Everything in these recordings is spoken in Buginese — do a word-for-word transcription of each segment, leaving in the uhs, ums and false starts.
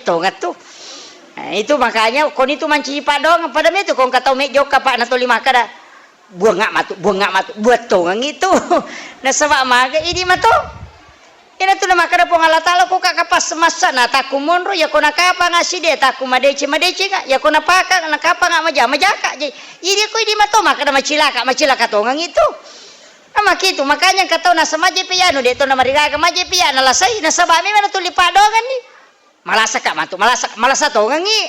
Tongeng tu. Nah, itu makanya koni tu mancaji paddoangeng, pada metu ko engka tau mejjokka, Pak, natoli makkeda, "Buangnga matu, buangnga matu, buang tongeng itu." Nasaba maga idi mato. Ina tu namakkeda Puang Allah Taala, ko ka kapas massa na takku monro, ya ko nakapanga side takku madeceng, madeceng ka, ya ko napaka nakapanga maja, majaka. Jadi, idi ko idi mato makkeda macilaka, macilaka tongeng itu. Amakitu, makanya engka tau nasamaje pe anu, de to namarigaga maje pe ya, nalasai, nasaba memang natuli paddoangeng ni. Malasaka matu, malasa, malasa tongengngi.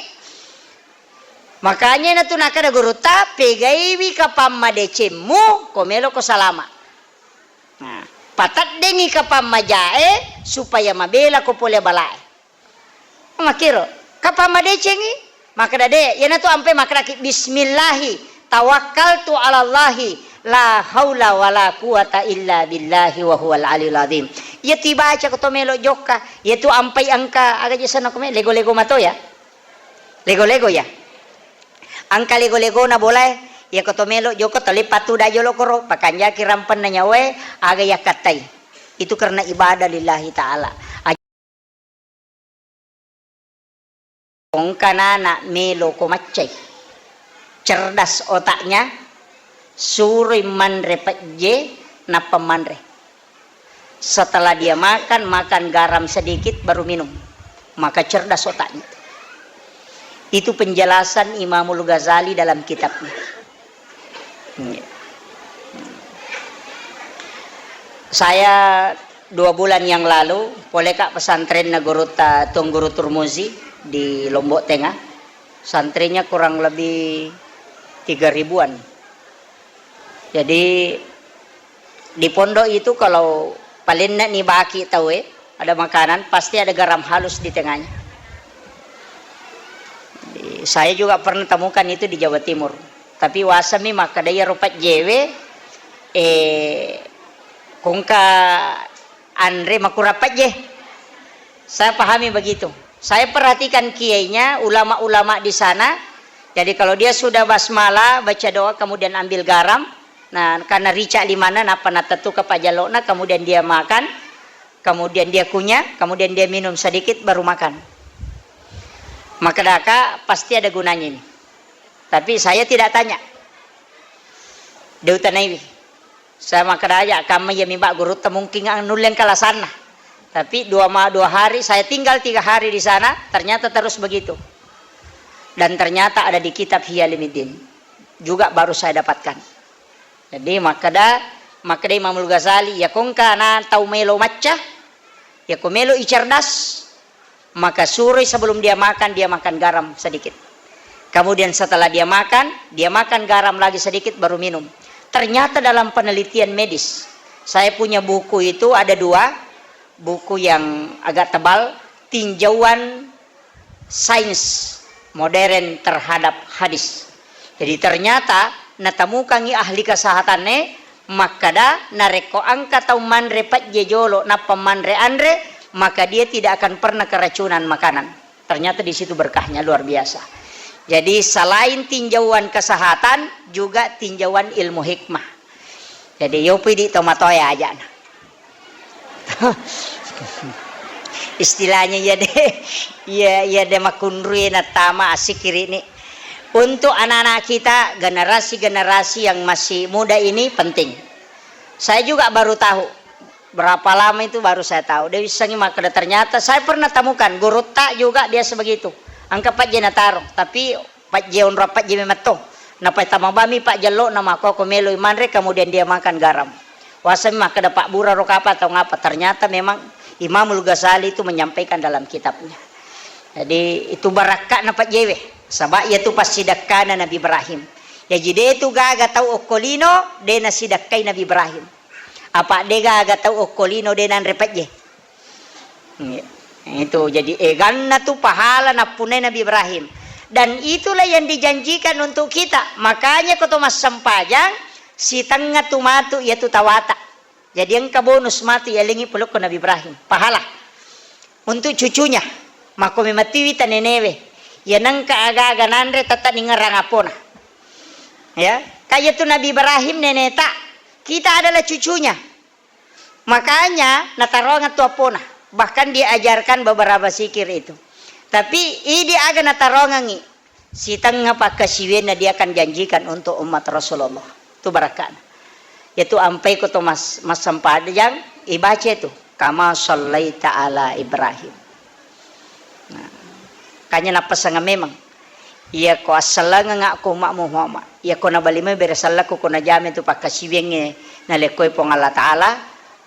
Makanya natu nakkeda gurutta, "Pegaiwi kapang madecemmu, ko meloko salama. Nah, pateddengi kapang majae, supaya mabela ko pole balae." Makkiro, kapang madecengngi, makkeda de, iyanatu ampe makkedaki, "Bismillahi tawakkaltu alallahi, la haula wala quwata illa billahi wa huwal aliyul azim." Iyatu ibaca ko to melo jokka, iyatu ampai engka, aga je senna ko me, lego-lego mato ya. Lego-lego ya. Engka lego-legona bolae, iya ko to melo jokka, toli patu da jolo koro, pakanjaki rampenna nyawae, aga yakkattai. Itu karena ibadah lillahi ta'ala. Engka nana melo ko maccai. Cerdas otaknya, suroi manre pejje, nappa manre. Setelah dia makan, makan garam sedikit, baru minum. Maka cerdas otaknya. Itu penjelasan Imamul Ghazali dalam kitabnya. Saya dua bulan yang lalu, poleka pesantrenna gurutta Tuan Guru Turmuzi di Lombok Tengah. Santrinnya kurang lebih tiga ribuan. Jadi, di pondok itu kalau palenna ni baki tauwe, ada makanan, pasti ada garam halus di tengahnya. Di, saya juga pernah temukan itu di Jawa Timur. Tapi wasami makkeda iyaro pejjewe, eh, kongka anre makurang pejje. Saya pahami begitu. Saya perhatikan kiainya, ulama-ulama di sana. Jadi kalau dia sudah basmalah, baca doa, kemudian ambil garam, nah, karena rica limanna, nappa natettu ke pajalokna, kemudian dia makan, kemudian dia kunyah, kemudian dia minum sedikit, baru makan. Makkedaka pasti ada gunanya ini. Tapi saya tidak tanya. Deutanaiwi. Saya makkeda aja, kamma iya mi, Pak, gurutta mungkin nulle engka alasanna. Tapi dua ma-, dua hari, saya tinggal tiga hari di sana, ternyata terus begitu. Dan ternyata ada di kitab Ihya Ulumuddin. Juga baru saya dapatkan. Jadi makkeda, makkeda Imamul Ghazali, ya ko engka na tau melo macca, ya ko melo i cerdas, maka suroi sebelum dia makan, dia makan garam sedikit. Kemudian setelah dia makan, dia makan garam lagi sedikit baru minum. Ternyata dalam penelitian medis, saya punya buku itu ada dua, buku yang agak tebal, tinjauan sains modern terhadap hadis. Jadi ternyata natemukangi ahli kesehatannya, makkeda, narekko engka tau manre pejje jolo nappa manre anre, maka dia tidak akan pernah keracunan makanan. Ternyata di situ berkahnya luar biasa. Jadi selain tinjauan kesehatan, juga tinjauan ilmu hikmah. Jadi yopi di tomatoya aja na. Istilahnya iya de, iya, iya de makunrui nattama asikiri ni. Untuk anak-anak kita, generasi-generasi yang masih muda ini penting. Saya juga baru tahu, berapa lama itu baru saya tahu. Dia bisa makkeda, ternyata saya pernah temukan gurutta juga biasa begitu. Angka pajje nataro, tapi pajje onro pajje memetto. Napaitama bami pajjello na makko ko meloi manre, kemudian dia makan garam. Waseng makkeda, "Pabbura ro kapa tau ngapa?" Ternyata memang Imamul Ghazali itu menyampaikan dalam kitabnya. Jadi itu barakka na pajjewe. Saba iya tu passidekkana Nabi Ibrahim. Jaji de tu gaga tau okkolino de nasidekkai Nabi Ibrahim. Apa de gaga tau okkolino de nanre pajje. Itu jadi eganna tu pahala nappunnai Nabi Ibrahim. Dan itulah yang dijanjikan untuk kita. Makanya ko to massempajang, sitengnga tu matu iya tu tawata. Jadi engka bonus matu yalengi pulukko Nabi Ibrahim. Pahala. Untuk cucunya. Makko mematiwi ta nenewe. Ya nengka aga-aga nanre tetap ningerang apona. Ya, kayak tu Nabi Ibrahim neneta. Kita adalah cucunya. Makanya nataroang tu appona. Bahkan diajarkan beberapa zikir itu. Tapi idi aga natarongengngi, sitengnga pakkasiwianna dia akan janjikan untuk umat Rasulullah. Itu barakka'na. Yaitu ampai ko to mas-, massempajang, ibaca itu, "Kama sallaita ala Ibrahim." Nah, kanya nappasanga memang. Iya ko assalangeng ko umma'mu Muhammad. Iya ko nabalimai bere sallaku ko najame tu pakkasiwiangnge nalekkoi Puang Allah Ta'ala,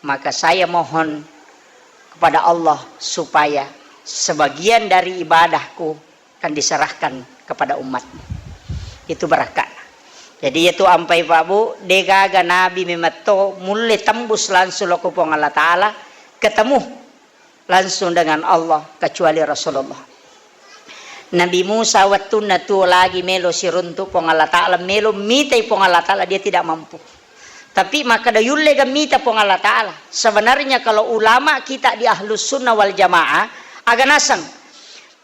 maka saya mohon kepada Allah supaya sebagian dari ibadahku akan diserahkan kepada umatmu. Itu barakka'na. Jadi, itu ampai Pak Bu, degaga nabi memetto mulle tembus langsung loko Puang Allah Ta'ala, ketemu langsung dengan Allah, kecuali Rasulullah. Nabi Musa wettunna tuo lagi melo siruntu Puang Allah Ta'ala, melo mitai Puang Allah Ta'ala, dia tidak mampu. Tapi makkeda yulle ga mita Puang Allah Ta'ala. Sebenarnya kalau ulama kita di Ahlus Sunnah wal Jamaah, aga naseng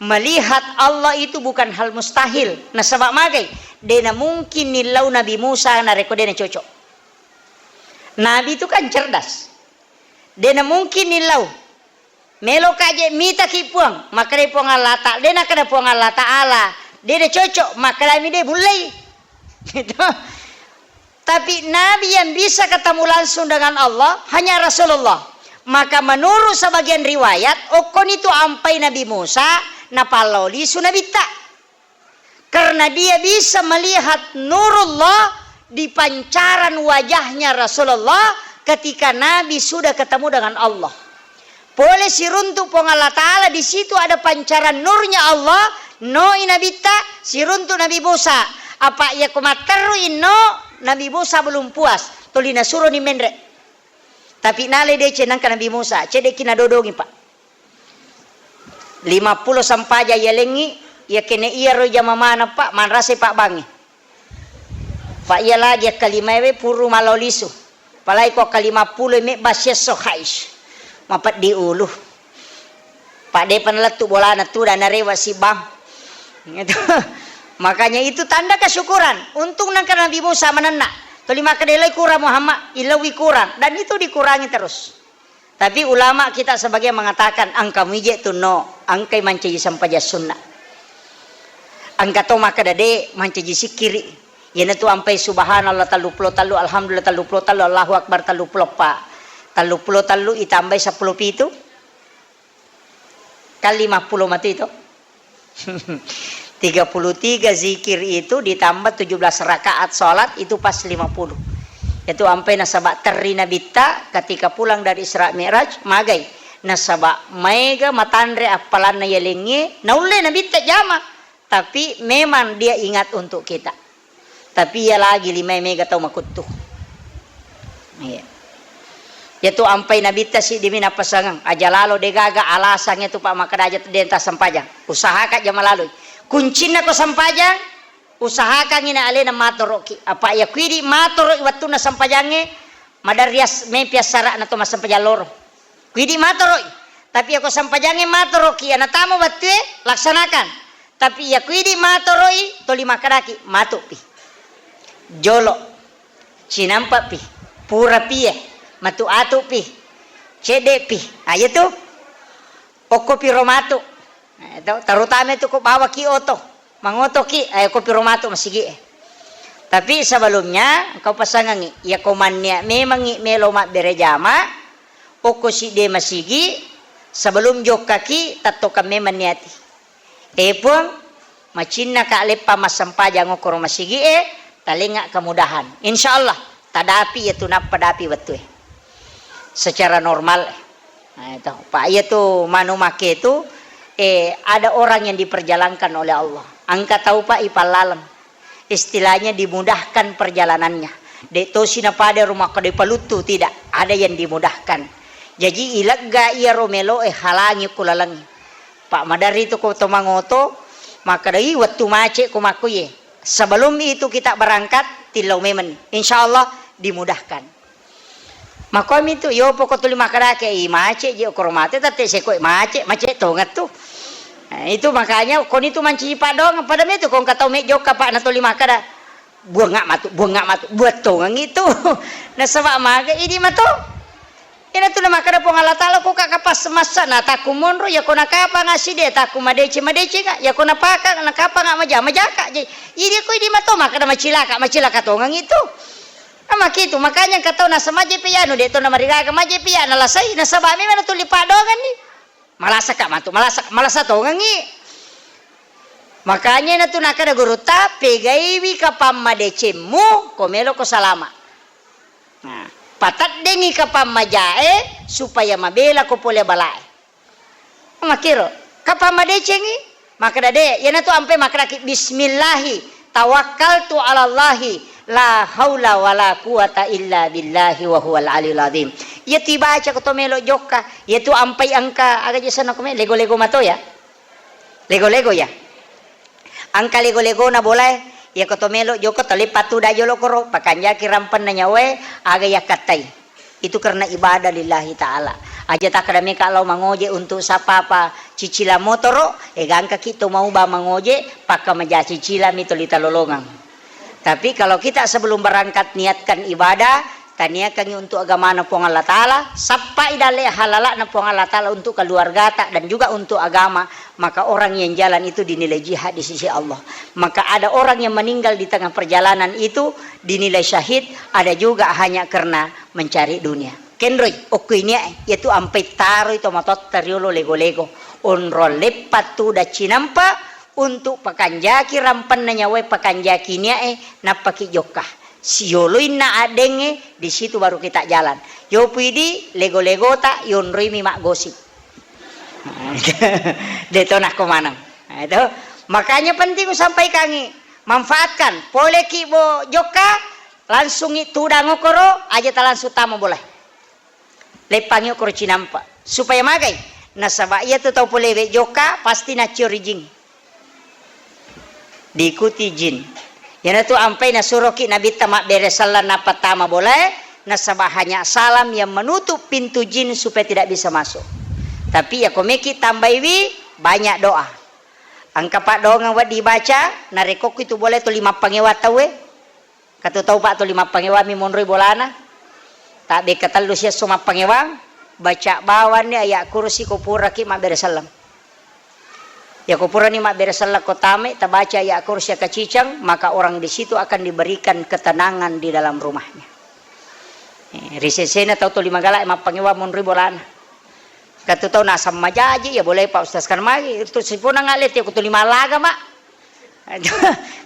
melihat Allah itu bukan hal mustahil. Nasaba magai? Dena mungkin nillau Nabi Musa narekko dena cocok. Nabi itu kan cerdas. Dena mungkin nillau. Meloka je mitaki Puang, makkedai Puang Allah Ta'ala, de nakkeda Puang Allah Ta'ala, de de cocok, makkedami de mullei. Gitu. Tapi nabi yang bisa ketemu langsung dengan Allah hanya Rasulullah. Maka menurut sebagian riwayat, okkoni tu ampai Nabi Musa, napallao lisu Nabitta. Karena dia bisa melihat nurullah di pancaran wajahnya Rasulullah ketika Nabi sudah ketemu dengan Allah. Pole siruntu Puang Allah Ta'ala, di situ ada pancaran nurnya Allah, noi Nabitta, siruntu Nabi Musa. Apa iya ko matterru inno, Nabi Musa belum puas. Tuli nasuroni menre. Tapi nale deceng nangka Nabi Musa, cedeki nadodongi, Pak. Limappulo sampajang yalengngi, iya kene iyaro jama maneng, Pak, manrasai Pak bangngi. Pak, iya lagi akkalimaewe puru malao lisu. Palai ko akkalimappulo mebba siesso hais. Mapeddi ulu. Pak, depa nalettu bolana tuda narewa sibang. Gitu. Makanya itu tanda kesyukuran. Untung nangka Nabi Musa manenna. Tuli makkeda, "Iloi kurang Muhammad, ilaui kurang." Dan itu dikurangi terus. Tapi ulama kita sebagian mengatakan, engka muije tu no, engkai mancaji sempajang sunna. Engka to makkeda de mancaji sikkiri. Iyanatu ampai subhanallah telluppulo tellu, alhamdulillah telluppulo tellu, Allahu Akbar telluppulo eppa. Telluppulo tellu itambai seppulo pitu. Kan limappulo matu itu. Tiga puluh tiga zikir itu ditambah tujuh belas rakaat salat, itu pas lima puluh. Itu ampai nasaba terri Nabitta ketika pulang dari Isra Mi'raj, magai. Nasaba maega matanre appalanna yalengnge, naulle Nabitta jama. Tapi memang dia ingat untuk kita. Tapi iya lagi limae mega tau makuttu. Iya. Iyatu ampai Nabitta siddimi nappasangeng, aja lalo degaga alasang iyatu, Pak, makkeda aja de tassempajang. Usahaka ja malaloi. Kuncinna ko sempajang, usahakangngi na alena matoroki. Apa iya kuidi matoroi wettunna sempajangnge, maderri as-, mepi assara'na to massempajang loro. Kuidi matoroi. Tapi iyako sempajangnge matoroki, iya natama wettue, laksanakan. Tapi iyako idi matoroi, toli makkedaki, matupi. Jolo. Cinampepi. Purapi e. Matu atupi. Ceddepi. Nah, iya tu. Okkopi ro matu. Nah, itu, terutama itu ko bawaki oto. Mangotoki, eh, okkopi ro matu masigi e. Tapi sebelumnya, engkau pasangangi, iyako mannia memangi melo mabbere jama, okko sidde masigi, sebelum jokkaki, tettokang memang niati. Eh, Puang, macinnaka leppa massempajang okkoro masigie, talengnga kemudahan. Insya Allah, tadapi iyatu nappa dapi wettue. Secara normal. Nah, itu. Pak, iyatu manu make itu, eh, ada orang yang diperjalankan oleh Allah. Engka tau, Pak, ipallaleng. Istilahnya dimudahkan perjalanannya. De tosi napada rumah kode paluttu, tidak. Ada yang dimudahkan. Jaji ilegga iyaro meloe halangi ku lalengnge. Pak, maderri tu ko to mangoto, makkeda, "Ih, wettu mace ko makkuye." Sebelum itu kita berangkat, tillau memeng. Insya Allah dimudahkan. Makkomi tu, yopo ko tuli makkedake, "Ih, mace je okoro matu, tette sekoi mace, mace tongeng tu." Nah, itu makanya koni tu mancaji paddoangeng, pada metu ko engka tau mejjokka, Pak, na tuli makkeda, "Buangnga matu, buangnga matu, buang tongeng itu." Nasaba maga idi matu. Iyanatu namakkeda Puang Allah Ta'ala, ko ka kapas massa na takku monro, ya ko nakapang aside takku madeceng-madeceng ka, ya ko napaka nakapang maja-majaka. Jadi, idi ko idi mato makkeda macilaka, macilaka tongengi tu. Amakitu, makanya engka tau naseng majepi anu, de to namarigaga majepi ya, nalasai, nasaba memang tuli padonganni. Malasaka matu, malasa, malasa tongengi. Makanya natu nakkeda gurutta, pegaiwi kapang madecemmu, ko melo ko salama. Nah, pateddengi kapang majae supaya mabela ko pole balae. Makkiro, kapang madecengi? Makkeda de, iyanatu ampe makkedaki, "Bismillahi tawakkaltu 'alallahi, la haula wala quwata illa billahi wa huwal aliyul azim." Iyatu ibaca ko to melo jokka, iyatu ampai engka aga je senna ko me, lego-lego mato ya. Lego-lego ya. Engka lego-legona bolae, iyako to melo jokka to leppa tuda jolo koro, pakanjaki rampenna nyawae, aga yakkattai. Itu karena ibadah lillahi ta'ala. Aja takkeda meka lao mangoje untuk sapapa cicilang motoro, e gangkaki to mauba mangoje, pakka maja cicilami to lita lolongang. Tapi kalau kita sebelum berangkat niatkan ibadah, taniakangi untuk agamana Puang Allah Ta'ala, sappai dalle halalakna Puang Allah Ta'ala untuk keluargata dan juga untuk agama, maka orang yang jalan itu dinilai jihad di sisi Allah. Maka ada orang yang meninggal di tengah perjalanan itu dinilai syahid, ada juga hanya karena mencari dunia. Kenroi, okko inia e, yaitu ampai taroi to matotta riolo lego-lego. Onrong leppa tu daccinampa untuk pakanjaki rampenna nyawae, pakanjaki nia e, nappaki jokka. Sioloinna addengnge, di situ baru kita jalan. Yopu idi lego-legota, yonroimi maggosip. De to nakko maneng. Nah, itu. Makanya penting usampaikangi. Manfaatkan. Poleki bo jokka, langsungi tudang okoro, aja ta langsung tama bola. Leppangi okoro cinampa. Supaya magai. Nasaba iya tu tau polewe jokka, pasti naccio ri jing. Diikuti jin. Iyanatu ampai nasuroki Nabitta mabbere sallang nappa tama bolae, nasaba hanya salam yang menutup pintu jin supaya tidak bisa masuk. Tapi ya komeki tambaiwi banyak doa. Engka paddoangeng wedding dibaca, narekko itu bolae tuli mappangewa tauwe. Katu tau pa tuli mappangewami monroi bolana. Tabbe katellu siesso mappangewang, baca bawanni ayat kursi ko puraki mabbere sallang. Yako purani mabbere selleng ko tame, tabaca ayat kursi akaciceng, maka orang di situ akan diberikan ketenangan di dalam rumahnya. Eh, ri sesena tau tuli magala mappangewa monroi bolana. Katu tau naseng majaji, ya boleh Pak Ustaz kan magi, itu sipuna ngale tiap tuli malaga, Mak.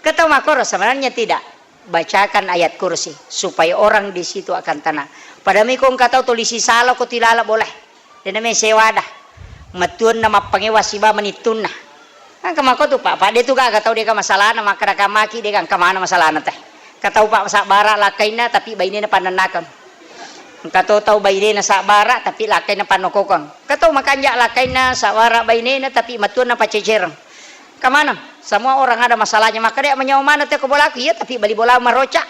Kata makoro sebenarnya tidak. Bacakan ayat kursi supaya orang di situ akan tenang. Pada miko engka tau tuli sisala ko tilala boleh. Dena me sewada. Metuanna mappangewa siba menittunna. Engka mako tu Pak, Pak de tu gaga tau deka masalahna makkadaka maki deka engka mana masalahna teh. Engka tau Pak sabbara lakkainna tapi bainena pannennakeng. Engka to tau bainena sabbara tapi lakkainna pannokokeng. Engka tau makanja lakkainna sabbara bainena tapi metuanna pacecereng. Engka maneng, semua orang ada masalahnya. Makkada menyawa mana teh ko bolaku? Iya, tapi bali bola maroca.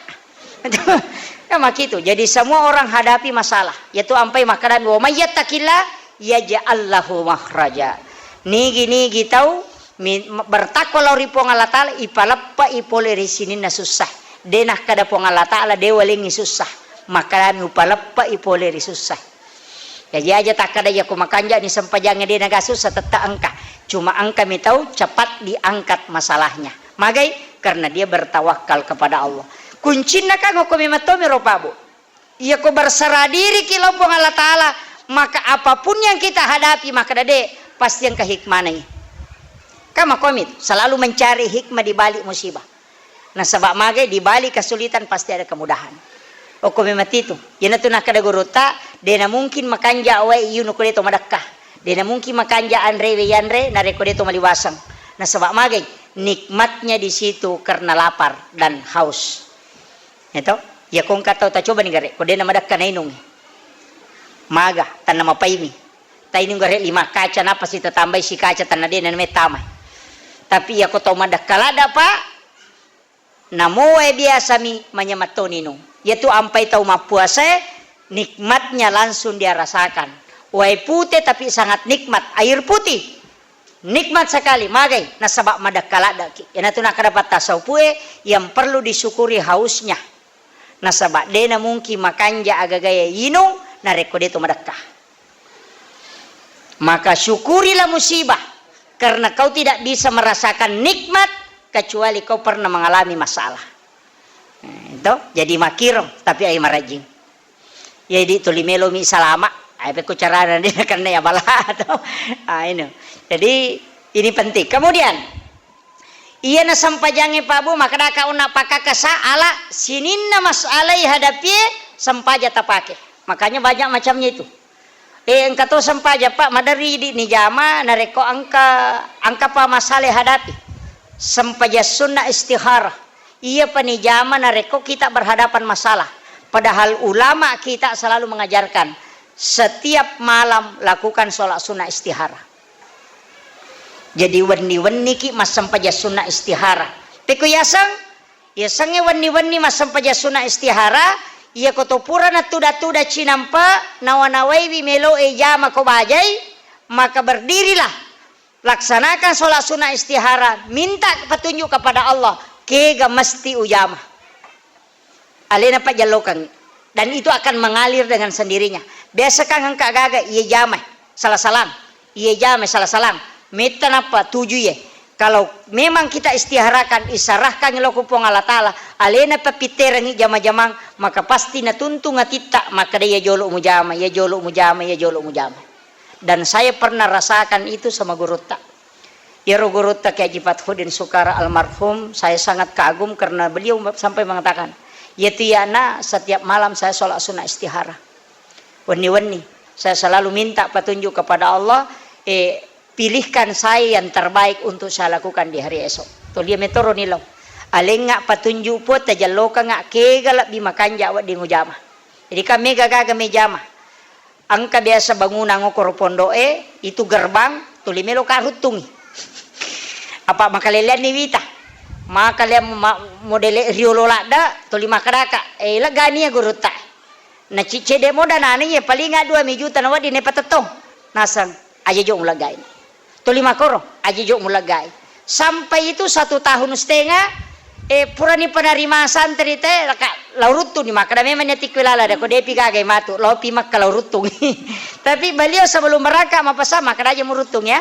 Ya makitu. Jadi semua orang hadapi masalah. Yaitu ampai makkadami, "Wa may yattaqillah yaj'al lahu makhraja." Nigi-nigi tau mi-, bertakwa lao ri Puang Allah Ta'ala, ipaleppai pole ri sininna sussa. De nakkada Puang Allah Ta'ala, de walengngi sussa. Makkadami, "Upaleppai pole ri sussa." Jaji aja takkada, "Iya ko makanjani sempajangnge de naga sussa," tette engka. Cuma engka mi tau cepat diangkat masalahnya. Magai? Karena dia bertawakal kepada Allah. Kuncinna kan okko memang tommi ro, Pak, Bu. Iya ko berserah diri ki lao Puang Allah Ta'ala, maka apapun yang kita hadapi, maka dade pasti engka hikmahnya. Kan makomi selalu mencari hikmah di balik musibah. Nasaba magai, di balik kesulitan pasti ada kemudahan. Okko memang titu. Iyanatu nakkada gurutta, de na mungkin makanja wae iyunu ko de to madekka. De na mungkin makanja anre we yanre narekko de to maliwaseng. Nasaba magai, nikmatnya di situ karena lapar dan haus. Ya to? Ya ko engka tau tacoba ni gare, ko de na madekka nainung. Maga, tanna mapaimi. Tainung gare lima kaca, napasi tatambai si kaca tanna de na mettamai. Tapi ya ko tau madekka ladda, Pak, Namoe biasami manyameng toni nu. Iyatu ampai tau mappuasae, nikmatnya langsung dia rasakan. Wae pute tapi sangat nikmat, air putih. Nikmat sekali, magai, nasaba madekka laddeki. Iyanatu nakkada pattasaupue, yang perlu disyukuri hausnya. Nasaba dena mungkin makanja agagae inung, narekko de' to madekka. Maka syukurilah musibah, karena kau tidak bisa merasakan nikmat kecuali kau pernah mengalami masalah. Eh, to? Jadi makkiro, tapi ai marajing. Jadi tuli melomi salama, ai pekko carana de' nakenna ya bala to. Ah, ino. Jadi ini penting. Kemudian, iyana sempajangnge Pak Bu, makkadaka onna pakkakasa ala sininna masalah hadapi sempajang tapake. Makanya banyak macamnya itu. Eh, engka to sempajang, Pak, maderri idi' nijama narekko engka, engka pa masalah hadapi. Sempajang sunna istikharah. Iya pa nijama narekko kita berhadapan masalah. Padahal ulama kita selalu mengajarkan, setiap malam lakukan sholat sunnah istikharah. Jadi wenni-wenniki massempajang sunnah istikharah. Pekko yaseng, yasengnge wenni-wenni massempajang sunnah istikharah, iyako to pura natuda-tuda cinampa, nawa-nawaiwi melo e jama ko bajai, maka berdirilah. Laksanakan sholat sunnah istihara, minta petunjuk kepada Allah, kega mesti ujama. Alena pajjallokang. Dan itu akan mengalir dengan sendirinya. Biasa kan engka gaga, iya jama, salah-salang. Iya jama, salah-salang. Metta nappa tuju iye. Kalau memang kita istiharakan, isarahkan loko Puang Allah Ta'ala, alena papitterangi jama-jamang, maka pasti natuntung atitta, makkeda iya jolo mujama, iya jolo mujama, iya jolo mujama. Dan saya pernah rasakan itu sama gurutta. Iyaro gurutta Kiai Haji Fathuddin Sukara almarhum, saya sangat kagum karena beliau sampai mengatakan, "Iya tu iyana, setiap malam saya sholat sunnah istihara. Wenni-wenni, saya selalu minta petunjuk kepada Allah, eh, pilihkan saya yang terbaik untuk saya lakukan di hari esok." Tolia metoro nilo. Alengnga petunjuk Puang, tajallokangnga kega lebbi makanja wedding ujama. Jadi kan mega gaga mejama. Engka biasa bangunang okoro pondo'e, itu gerbang, tuli melo ka ruttungi. Apa makaleleanni wita. Makalea ma-, modele riolo ladda, tuli makkadaka, "Eh, legani ya gurutta." Na ci-, cede moda nani ya paling dua mi juta na wedding ne patettong. Naseng, "Aja jo muleggai." Tuli makkoro, aja jo muleggai. Sampai itu satu tahun setengah, eh, purani penerimaan santri te, laka, lao ruttu ni, makkeda memang niatikku lala, dako depi gagai matu, lao pi Mekka lao ruttung. Tapi beliau sebelum berangkat mapasa, makkeda aja muruttung ya.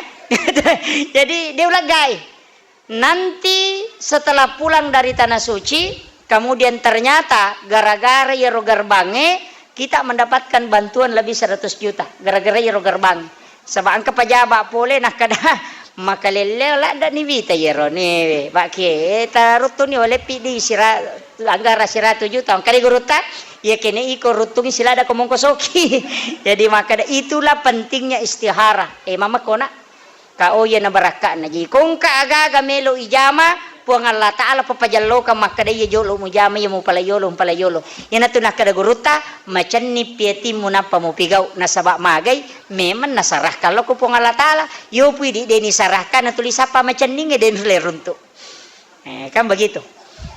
Jadi, de uleggai. Nanti setelah pulang dari Tanah Suci, kemudian ternyata gara-gara iyaro gerbangnge, kita mendapatkan bantuan lebih seratus juta gara-gara iyaro gerbang. Saba engka pajaba pole nakkeda, "Makalelleo ladda ni wita iyaro ni, Pak Kiai, taruttuni oleh pidi sira-, anggara siratu juta." Engka di gurutta, "Iya kene iko ruttungi silada ko mongkosoki." Jadi makkeda itulah pentingnya istihara. Eh, mama kona. Ka, oh, iyana barakka'na. Jadi, ko engka aga-aga melo ijama, Puang Allah Ta'ala papajallokang makkeda, "Iya jolo mujama, iya mupala yolo, mupala yolo." Iyanatu nakkeda gurutta, "Macenning pi atimmu nappa mupigau." Nasaba magai, memang nasarahkan lao ko Puang Allah Ta'ala. Yo pui di, de nisarahkan, natuli sappa macenningnge, de nulle runtu. Eh, kan begitu.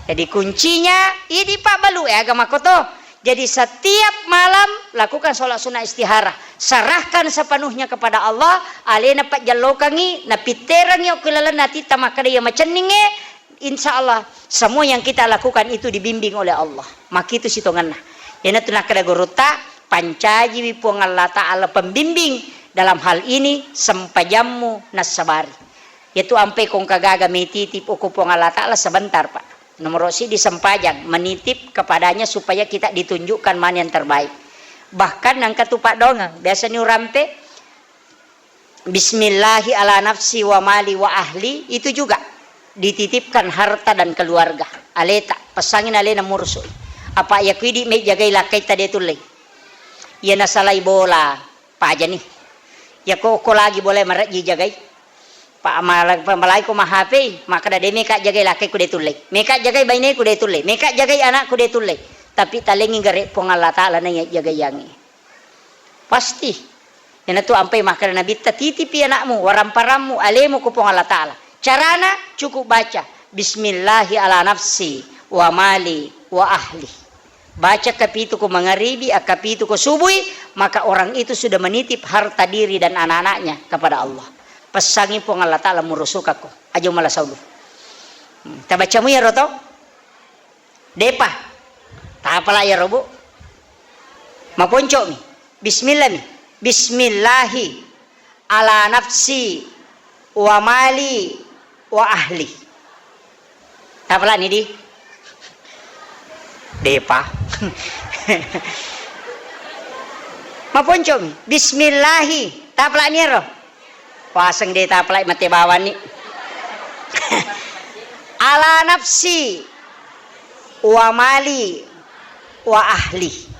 Jadi kuncinya, idi pabbalu, eh, agama koto. Jadi setiap malam lakukan sholat sunnah istihara. Serahkan sepenuhnya kepada Allah, alena pajjallokangi, napitterangi okko lalenna atitta makkeda iya macenningnge, insya Allah semua yang kita lakukan itu dibimbing oleh Allah. Makitu sitongenna. Iyanatu nakkeda gurutta, pancajiwi Puang Allah Ta'ala pembimbing dalam hal ini sempajammu nassabari. Iyatu ampai ko engka gaga mititip okko Puang Allah Ta'ala sebentar, Pak. Nomoro siddi sempajang, menitip kepadanya supaya kita ditunjukkan mana yang terbaik. Bahkan engka tu paddoangeng, biasa ni urampe, "Bismillahi ala nafsi wa mali wa ahli," itu juga dititipkan harta dan keluarga. Aleta, pessangi alena murusui. Apa iya kuidi mejjagai lakkaita de tullei. Iya nasalai bola, pajani. Yako okko lagi bola marejji jagai. Pa-, mala-, pa-, malaiko ma H P, makkeda, "De meka jagai lakkaiku de tullei. Meka jagai baineku de tullei. Meka jagai anakku de tullei." Tapi talengi gare Puang Allah Ta'ala naiya jagaiangngi. Pasti. Iyanatu ampai makkeda Nabitta, "Titipi anakmu, waramparammu, alemu ko Puang Allah Ta'ala." Carana cukup baca, "Bismillahi ala nafsi, wa mali, wa ahli." Baca kapitu ko mangaribi, akkapitu ko subui, maka orang itu sudah menitip harta diri dan anak-anaknya kepada Allah. Pessangi Puang Allah Ta'ala murusukakko. Aja mala saulu. Hmm, tabacamu iyaro to? Depa. Tapala iyaro, Bu. Maponcomi. Bismillah mi. Bismillahi ala nafsi wa mali wa ahli. Tapalani di? Depa. Maponcomi. Bismillahi. Tapalani ero. Waseng de tapalai mate bawani. Ala nafsi wa mali wa ahli.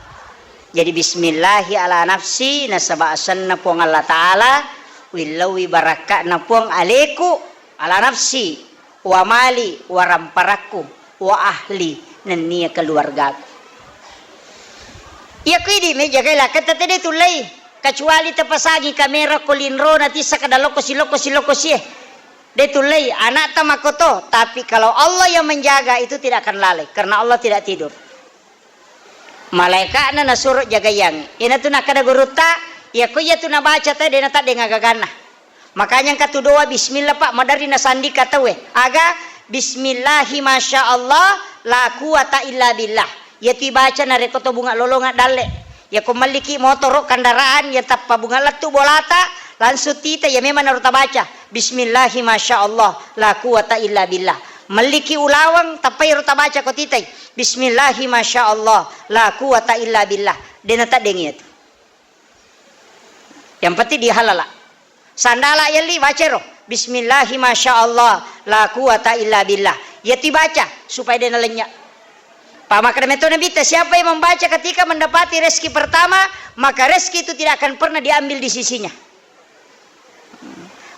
Jadi bismillahi ala nafsi, nasaba asenna Puang Allah Ta'ala, willauwi barakka'na Puang aleku, ala nafsi, wa mali, wa ramparakku, wa ahli, nennia keluargaku. Iya ku idi me jagai lakka tette de tullei, kecuali tepasangi kamera ko linrona tissa kada lokko si lokko si lokko sie. De tullei, anakta makoto, tapi kalau Allah yang menjaga itu tidak akan lalai, karena Allah tidak tidur. Malaika'na nasuro jagaiangngi. Iyanatu nakkeda gurutta, iyako iyatu nabaca tau de nataddeng agaganna. Makanya engka tu doa bismillah, Pak, maderri nasandika tauwe. Aga bismillahi masya Allah la quwata illa billah. Iyatu ibaca narekko to bunga lolonga dalle. Iyako melliki motoro, kendaraan, iya tappa bunga lettu bolata, langsung tita, iya memang naro tabaca. Bismillahi masya Allah la quwata illa billah. Melliki ulaweng, tappa iyaro tabaca ko titai. Bismillahi masya Allah la quwata illa billah. De nataddeng iyatu. Yang penting dihalala. Sandala yelli bacero. Bismillahi masya Allah la quwata illa billah. Iyatu ibaca supaya de nalenya. Pak, makkeda metto Nabitta, siapa yang membaca ketika mendapati rezeki pertama, maka rezeki itu tidak akan pernah diambil di sisinya.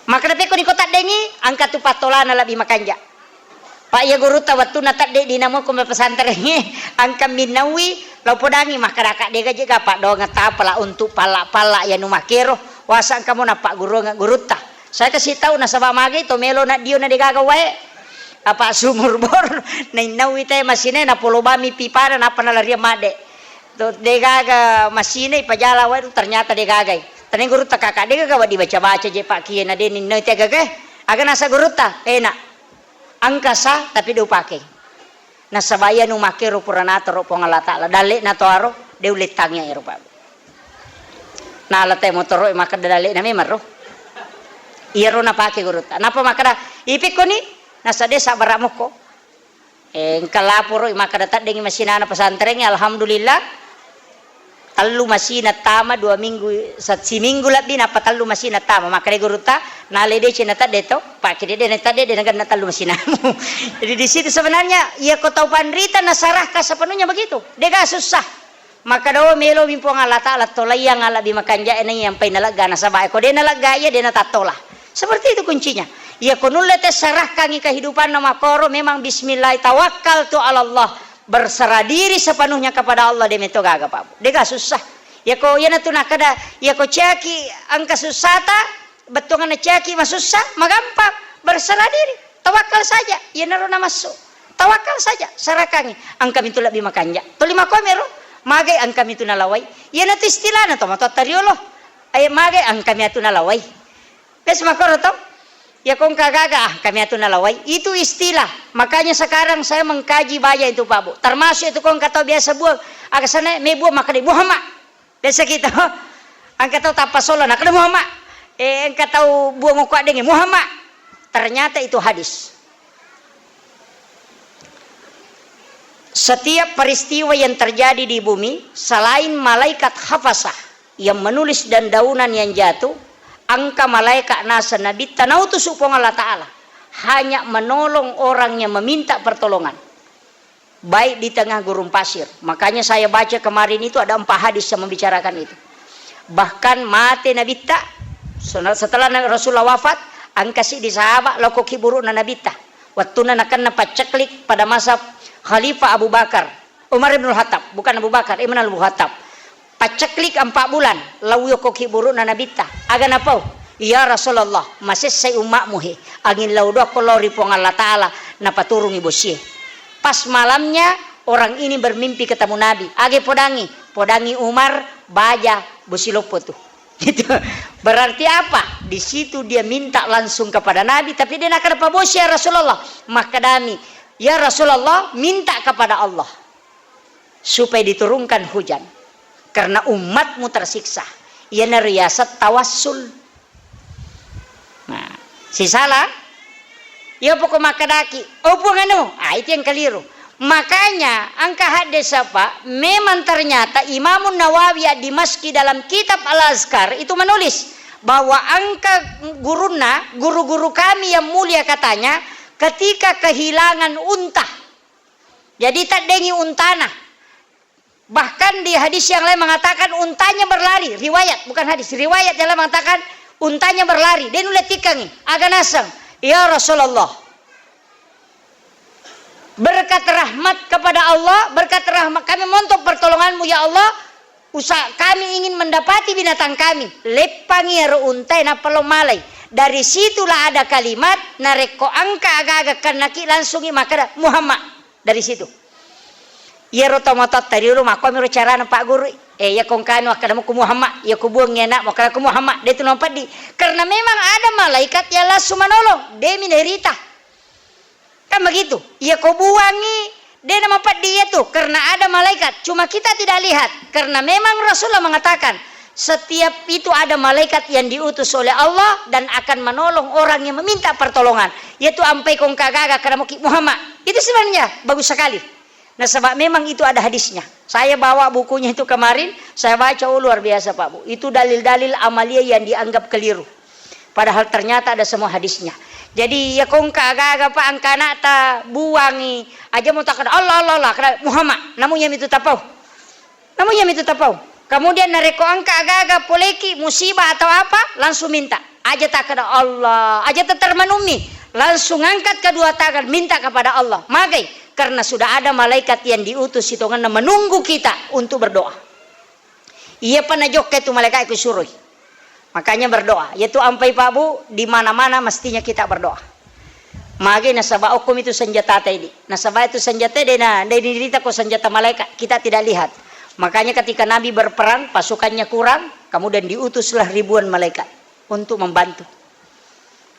Makkeda pekko niko taddengi, engka tu pattolana lebbi makanja. Pak, iya gurutta wettunna tadde dinamo ko pesantrengnge, engka minnaui, lao podangi, makkeda ka dega jega paddoangeng tapala untuk palla-palla iya nu makkero, wasa engka mo nappagguruangeng gurutta. Saya kasih tahu nasaba magai to melo na dio na degaga wae. Apa sumur bor, nainnaui te masine, napolobami pipana, nappa nalariang madde. To, degaga masine, ipajala wae, ternyata degagai. Teneng gurutta kaka, degaga wa dibaca-baca je pak kie, na de ninnau te gagae. Aga nasa gurutta, enak. Engka sah, tapi de upake. Nasaba iya nu makkero pura natoro Puang Allah Ta'ala. Dalle'na toaro, de ulettangi ero, Pak. Nala te motoro e makkeda dalle'na memang ro. Iyaro napake gurutta. Napa makkeda, ipekkoni, nasa de sabbara mokko. Eh, engka laporo i makkeda taddengi masinana pesantrengnge, alhamdulillah. Tellu masina tama, dua minggu, sa-, siminggu lebbi nappa tellu masina tama. Makkeda gurutta, nale dece na tadde to, pakkede de na tadde de na genna tellu masinamu. Jadi di situ sebenarnya, iya ko tau panrita nasarahkan sepenuhnya begitu. Dega susah. Makkeda, "Oh, melomi Puang Allah Ta'ala tolaiang lebbi makanja'e naiya ampai nalegga nasaba e ko de nalegga iya de natattola." Seperti itu kuncinya. Iya ko nulle tessarahkangi kehidupanna makkoro memang bismillah tawakkaltu ala Allah, berserah diri sepenuhnya kepada Allah de metto gaga Pak. Dega susah. Iya ko iyanatu nakkeda, iya ko ciaki engka sussata, bettuanganna ciaki masussa, magampang, berserah diri, tawakkal saja, iyanaro namassu. Tawakkal saja, sarakangi. Engkami tu lebbi makanja. Tuli makomero, magai engkami tu nalawai. Iyanatu istilahna to matoatta riolo. Ayo magai engkami atu nalawai. Pes makoro to? Ya kongka gaga, ah, kami atu nalawai. Itu istilah. Makanya sekarang saya mengkaji banyak itu Pak Bu. Termasuk itu kongka tau biasa buang. Aga sana me buang makkeda Muhammad. Biasa kita, engka tau tappa solo, nakkeda Muhammad. Eh, engka tau buang okko addengnge, Muhammad. Ternyata itu hadis. Setiap peristiwa yang terjadi di bumi, selain malaikat hafasah yang menulis dan daunan yang jatuh, engka malaikat nasa nabitta nautusu Puang Allah Ta'ala. Hanya menolong orang yang meminta pertolongan. Baik di tengah gurun pasir. Makanya saya baca kemarin itu ada empat hadis yang membicarakan itu. Bahkan mate Nabitta, setelah Rasulullah wafat, engka siddi sahabat lokko kiburu'na Nabitta. Wettunna nakenna pacceklik pada masa Khalifah Abu Bakar, Umar ibn Khattab, bukan Abu Bakar, Umar ibn Khattab. Pacceklik empat bulan, lao yokko kiburu'na Nabitta. Aga napau? Ya Rasulullah, masessai umma'mu he. Angin lao doakko lao ri Puang Allah Ta'ala, napaturungi bosie. Pas malamnya, orang ini bermimpi ketemu Nabi. Age podangi, podangi Umar, baja, bosi loppo tu. Gitu. Berarti apa? Di situ dia minta langsung kepada Nabi, tapi dia nakada pabosi ya Rasulullah. Makkedami, ya Rasulullah, minta kepada Allah supaya diturunkan hujan. Karena umatmu tersiksa. Iyanaro yaseng tawassul. Nah, sisala, iya poko makkadaki, "Oh, Puang anu," ah, itu yang keliru. Makanya, engka haddesa, Pak, memang ternyata Imamun Nawawi di Dimaski dalam kitab Al-Azkar itu menulis bahwa engka gurunna, guru-guru kami yang mulia katanya, ketika kehilangan unta. Jadi, teddengi untana. Bahkan di hadis yang lain mengatakan untanya berlari, riwayat, bukan hadis, riwayat yang lain mengatakan untanya berlari, de nulle tikkangi, aga naseng, "Ya Rasulullah, berkat rahmat kepada Allah, berkat rahmat kami, montok pertolonganmu ya Allah, usa kami ingin mendapati binatang kami." Leppangi ero untae, nappa lo malai. Dari situlah ada kalimat, narekko engka aga-aga kennaki, langsungi makkeda, "Muhammad." Dari situ. Iyaro tomatoatta riolo makkuamiro carana, Pak Guru. Eh, iya kongkanu akkeda muku Muhammad, iya kubuang iya anakmu, akkeda ku Muhammad, de tu nampeddi. Karena memang ada malaikat yang langsung menolong, de mi nairita. Kan begitu? Iya kubuangi, de namapeddi iya tu, karena ada malaikat. Cuma kita tidak lihat, karena memang Rasulullah mengatakan, setiap itu ada malaikat yang diutus oleh Allah dan akan menolong orang yang meminta pertolongan. Yaitu ampai kongka gaga, akkeda muki Muhammad. Itu sebenarnya bagus sekali. Nasaba memang itu ada hadisnya. Saya bawa bukunya itu kemarin, saya baca, oh, luar biasa, Pak Bu. Itu dalil-dalil amalia yang dianggap keliru. Padahal ternyata ada semua hadisnya. Jadi, iya kongka gaga, Pak, engka anakta buangi, aja mu takkeda, "Allah, Allah, Allah," kada Muhammad, namu iya mitu tapau. Namu iya mitu tapau. Kemudian narekko engka aga-aga poleki musibah atau apa, langsung minta. Aja takkeda Allah, aja tatermanummi. Langsung angkat kedua tangan, minta kepada Allah. Magai? Karena sudah ada malaikat yang diutus sitongenna menunggu kita untuk berdoa. Iyapa najokka itu malaikat kusuroi. Makanya berdoa. Yaitu ampai Pak Bu, di mana-mana mestinya kita berdoa. Magi nasaba okkomi tu senjata tadi. Nasaba itu senjata dena, dena dirita ko senjata malaikat. Kita tidak lihat. Makanya ketika Nabi berperang, pasukannya kurang, kemudian diutuslah ribuan malaikat untuk membantu.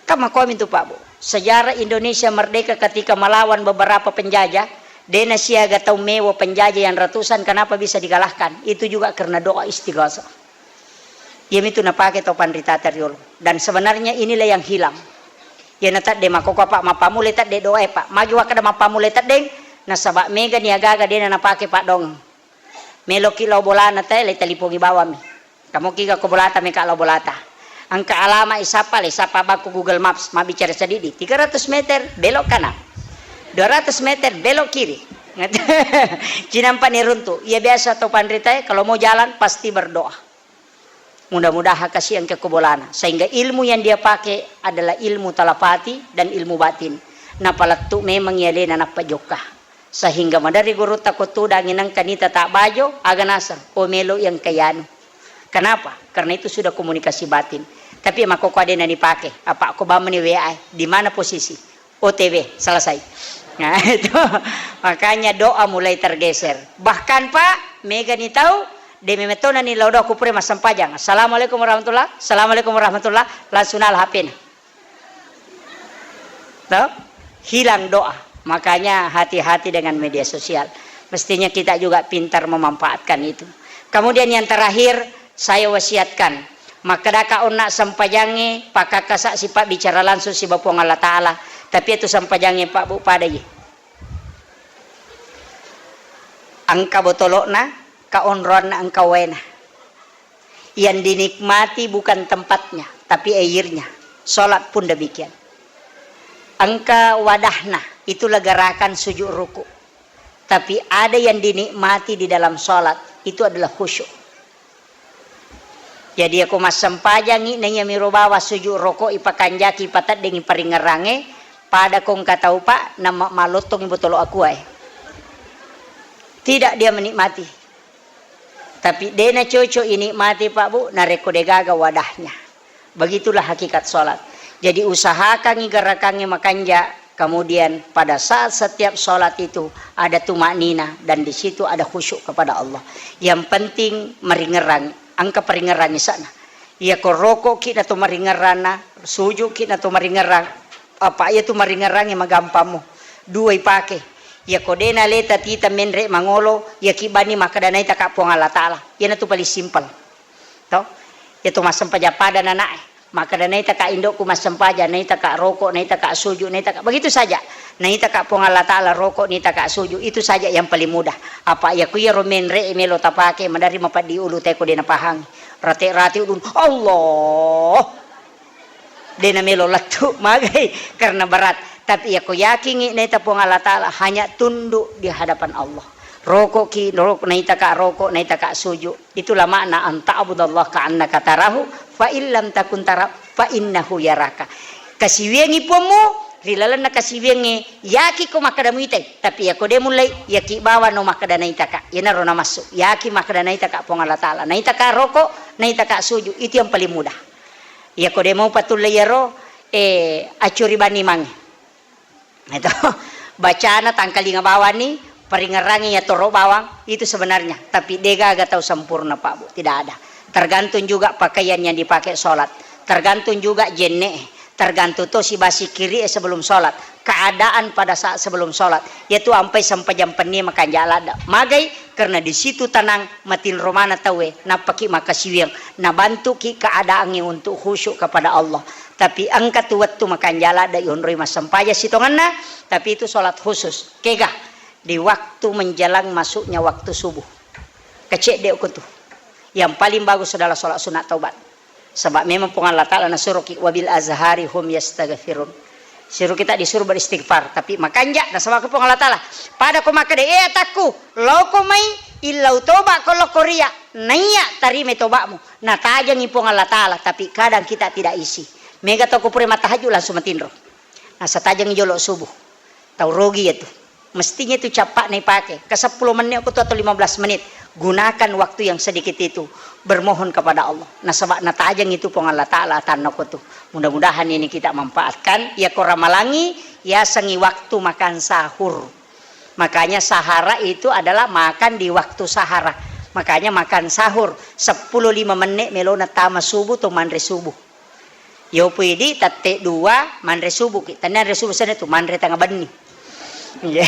Kan makomi tu, Pak Bu. Sejarah Indonesia merdeka ketika melawan beberapa penjajah, dena siaga tau mewa penjajah yang ratusan, kenapa bisa dikalahkan? Itu juga karena doa istighasah. Iyamitu napake tau panritata riolo. Dan sebenarnya inilah yang hilang. Iyana tedde makkoko, Pak, mappammula tedde doae, Pak. Magi wakkeda mappammula teddeng, nasaba mega ni agaga dena napake, Pak, dong. Meloki lao bolana te, le talipongi bawammi. Kamoki ga ko bolata, meka lao bolata. Engka alama isappa, le sappa bakku Google Maps, mabbicara sedidi. Tiga ratus meter, belok kanan. Dua ratus meter, belok kiri. Cinampa ni runtu. Iya biasa tau panritae, kalau mau jalan, pasti berdoa. Mudah-mudahan kasi engka ko bolana. Sehingga ilmu yang dia pakai adalah ilmu talapati dan ilmu batin. Napalettu memang iya alena nappa jokka. Sehingga maderri gurutta ko tudangi nengka nita ta bajo, aga naseng, oh, melo yang kayanu. Kenapa? Karena itu sudah komunikasi batin. Tapi makkoko dena dipake, apa ko bamani W A, di mana posisi? O T W, selesai. Nah, itu. Makanya doa mulai tergeser. Bahkan, Pak, mega ni tau, de memetona ni lao doa kupure massempajang. Assalamualaikum warahmatullah, assalamualaikum warahmatullah, langsung nala H P-na. Toh? Hilang doa. Makanya hati-hati dengan media sosial. Mestinya kita juga pintar memanfaatkan itu. Kemudian yang terakhir, saya wasiatkan, makkedaka onna sempajangnge, pakakkasa sipabbicara langsung siba Puang Allah Ta'ala. Tapi itu sempajangnge, Pak Bu, padai. Engka botolo'na, ka onroanna, engka waena. Yang dinikmati bukan tempatnya, tapi airnya. Sholat pun demikian. Engka wadahna, itulah gerakan sujud ruku. Tapi ada yang dinikmati di dalam sholat, itu adalah khusyuk. Jadi, ako massempajangi, naiya miro bawang sujud ruku, ipakanjaki, ipateddengi paringngerangnge, pada ko engka tau, Pak, namma-, malottongi botolo akuae. Tidak dia menikmati. Tapi dena cocok inikmati, Pak Bu, narekko degaga wadahnya. Begitulah hakikat sholat. Jadi usahakangi gerakangnge makanja, kemudian pada saat setiap sholat itu ada tumakninah dan di situ ada khusyuk kepada Allah. Yang penting maringngerang, engka paringngerangnge sana. Iya ko roko ki na to maringngerang na, sujud ki na to maringngerang, apa iya tu maringngerangnge magampammu. Dua ipake. Iyako de naleta tita menre mangolo, iyaki bani makkeda naitaka Puang Allah Ta'ala. Iyanatu paling simpel. To? Iyatu massempajang pada nanae. Makkeda naitaka indokku massempajang, naitaka roko, naitaka suju, naitaka, begitu saja. Naitaka Puang Allah Ta'ala roko, naitaka suju, itu saja yang paling mudah. Apa iyako iyaro menre melo tapake, madari mapeddi ulu teko de napahang. Rate-rate ulun, Allah. De namelo lettu, magai, karena berat. Tapi iyako yakingi naita Puang Allah Ta'ala, hanya tunduk di hadapan Allah. Rokoki, rok-, naitaka roko, naitaka suju. Itulah makna an ta'budallaha ka'annaka tarahu, fa illam takun tarahu, fa innahu yaraka. Kasiwiangi puammu, ri lalenna kasiwiangnge, yaki ko makkeda muitai. Tapi iyako de mullei, yaki bawano makkeda naitaka. Iyanaro namassu. Yaki makkeda naitaka Puang Allah Ta'ala. Naitaka roko, naitaka suju. Itu yang paling mudah. Iyako de mau patulle iyaro, eh, accuri bani mange. Itu, bacana tangkalinga bawani, paringerangi iya toro bawang, itu sebenarnya. Tapi de gaga tau sempurna, Pak Bu, tidak ada. Tergantung juga pakaian yang dipakai sholat, tergantung juga jenne, tergantung to si basi kiri sebelum sholat, keadaan pada saat sebelum sholat. Yaitu ampai sempajang penni makanja ladda. Magai, karena di situ tenang, matinro mana tauwe, nappaki makasiwiang, nabantuki keadaannya untuk khusyuk kepada Allah. Tapi engka tu wettu makanja ladda yonroi massempajang sitongenna, tapi itu sholat khusus. Kega? Di waktu menjelang masuknya waktu subuh. Kecedde ko tu. Yang paling bagus adalah sholat sunat taubat. Sebab memang Puang Allah Ta'ala nasuroki, "Wabil azhari hum yastaghfirun." Suruh kita disuruh beristighfar, tapi makanja nasabak Puang Allah Ta'ala. Pada ko makkeda, "Eh, atakku, loko mai, illau toba ko loko ria." Naiya tarima tobamu. Natajengi Puang Allah Ta'ala, tapi kadang kita tidak isi. Mega toko pura matahajud langsung matinro. Nasa tajengi jolo subuh. Tau rogi ya tu. Mestinya itu cappa'na ipake. Ke sepuluh menit ko tu atau lima belas menit. Gunakan waktu yang sedikit itu bermohon kepada Allah. Nasaba natajeng itu Puang Allah Ta'ala atanna ko tu. Mudah-mudahan ini kita manfaatkan. Iyako ramalangi, yasengi waktu makan sahur. Makanya sahara itu adalah makan di waktu sahara. Makanya makan sahur sepuluh lima menit melona tama subuh to manre subuh. Yopo idi tette dua manre subuhki. Tennia anre subuh senna tu manre tengnga benni. Iya.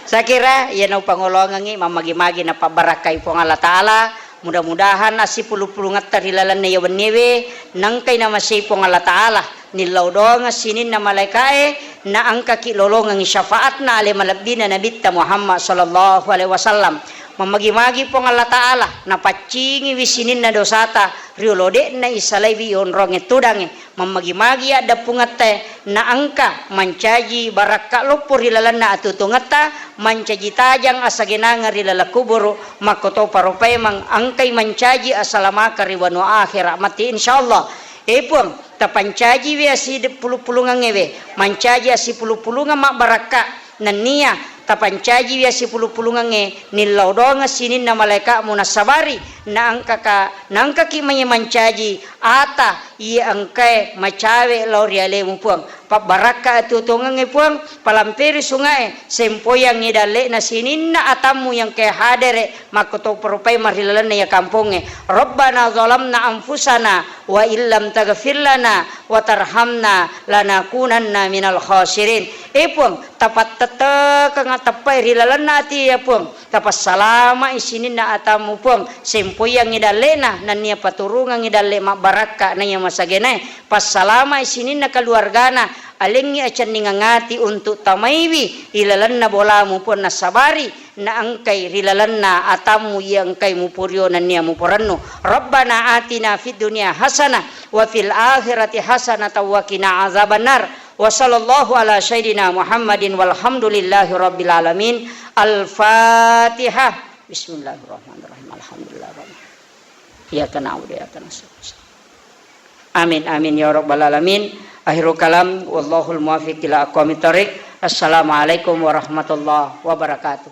Saya kira iya naupangolongengngi mammagi-magi napabbarakkai Puang Allah Ta'ala. Mudah-mudahan assipulung-pulungetta ri lalenna iya wenniewe nengkai namasei Puang Allah Ta'ala. Nillau doangeng sininna malaikae, naengkaki lolongengngi syafaatna ale malebbina Nabitta Muhammad sallallahu alaihi wasallam. Mammagi-magi Puang Allah Ta'ala, napaccingiwi sininna dosata, riolo de'na isalaiwi onrongnge tudangnge. Mammagi-magi addeppungetta, naengka mancaji barakka loppo ri lalenna atuo-tuongetta, mancaji tajang asagenangeng ri laleng kuburu, makkotopa rupaimeng engkai mancaji asalamakeng ri wanua akhera matti, insyaallah. E Puang, tapancajiwi assidepulu-pulungengngewe, mancaji assipulu-pulungeng mabbarakka, nennia tapancajiwi assipulu-pulungengnge, nillau doangeng sininna malaika'mu nassabari, naengkaka, naengkaki maye mancaji ata iya engkae macawe lao ri alemu Puang. Pabbarakka atuo-tuongengnge Puang, palamperi sungae, sempoyangngi dalle'na sininna atammu iya engkae hadere, makkotopa rupaimeng ri lalenna iya kampongnge. Rabbana zalamna anfusana wa illam taghfir lana wa tarhamna lanakunanna minal khasirin. E Puang, tapattettekeng teppai ri lalenna ati ya Puang. Tapassalama'i sininna atammu Puang. Sempoyangngi dalle'na, nennia paturungengngi dalle mabbarakka naiya masagenae. Passalama'i sininna keluargana, alengngi acenningeng ati untuk tamaiwi ilalenna bolamu Puang nassabari. Naengkai ri lalenna atammu iya engkai muporio nennia muporennu. Rabbana atina fid dunya hasanah wa fil akhirati hasanatan wa qina azabannar. Wa sallallahu ala sayyidina Muhammadin walhamdulillahi rabbil alamin. Al-Fatihah. Bismillahirrahmanirrahim. Alhamdulillah. Iyyaka na'budu wa iyyaka nasta'in. Amin, amin ya rabbal alamin. Akhirul kalam, wallahul muwaffiq ila aqwamit thariq. Assalamualaikum warahmatullahi wabarakatuh.